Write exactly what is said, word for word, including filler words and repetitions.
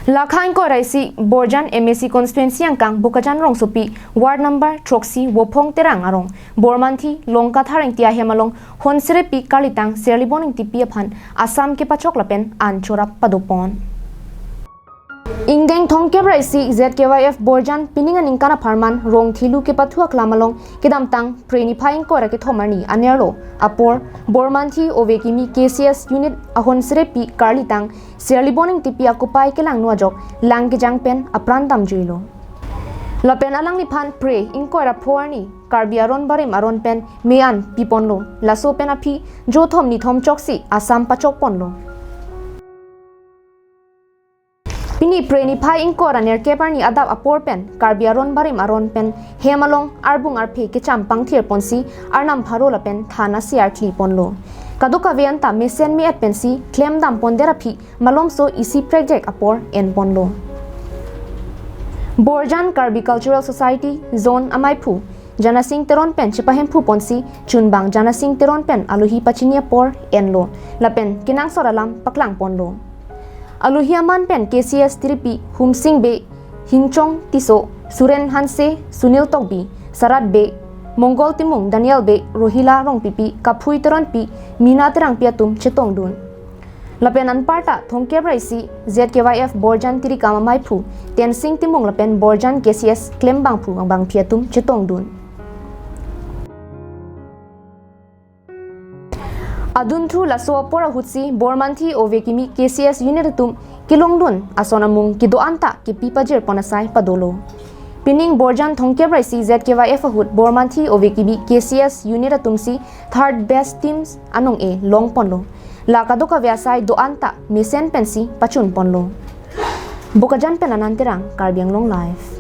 Lakha ingkoi ra isi Borjan M A C constituency angkang Bokajan rongsopi ward number throksi Wophong Terang arong Bormanthi Longkathar Engti ahem along Honsrepi Karlitang Serlibon Engtipi aphan Assam kepachok lapen an chorap padopon. Ingdeng thomkep ra isi Z K Y F Borjan pining aningkan apharman Rongthelu kepathu aklam along kedamtang Phre niphai ingkoi ra kethom arni anerlo apor Bormanthi ove kimi K C S unit a Honsrepi Karlitang Serlibon Engtipi akopai kelangno ajok lang kejang pen apran damjuilo. Lapen alangliphan Phre ingkoi ra pho arni Karbi aron barim aron pen me-an piponlo. Laso pen aphi jothom nithom choksi Assam pachokponlo. Pini Phre niphai ingkoi ra nerkep arni adap apor pen Karbi aron barim aron pen hem along arbung arphe kecham pangthirponsi arnam pharo lapen than asi artliponlo. Kadokave anta mesen me-et pensi klemdampondet aphi malomso isi prekjek apor enponlo. Borjan Karbi Cultural Society Zone amaiphu Janasing Teron pen chepahemphuponsi chunbang Janasing Teron pen alohi pachini apor enlo lapen kenangsot alam paklangponlo. Alohi aman pen K C S tiripi Humsing Bey, Hingchong Tisso, Suren Hanse, Sunil Tokbi, Sarat Bey, Mongol Timung, Daniel Bey, Rohila Rongpipi, Kaphui Teronpi, Mina Terangpi atum chetongdun. Lapen anparta thomkep ra isi Z K Y F Borjan tirikam amaiphu Tensing Timung lapen Borjan K C S klembangphu angbangpi atum chetongdun. Adunthu laso apor ahutsi Bormanthi ove kimi K C S unit atum kelongdun ason amung kedo-anta kepi pajirpon asai padolo. Pining Borjan thomkep ra isi Z K Y F ahut Bormanthi ove kimi K C S unit atumsi third best teams anong-e longponlo. La kadokave asai do-anta mesen pensi pachunponlo. Bokajan pen Anand Terang, Karbi Anglong Live.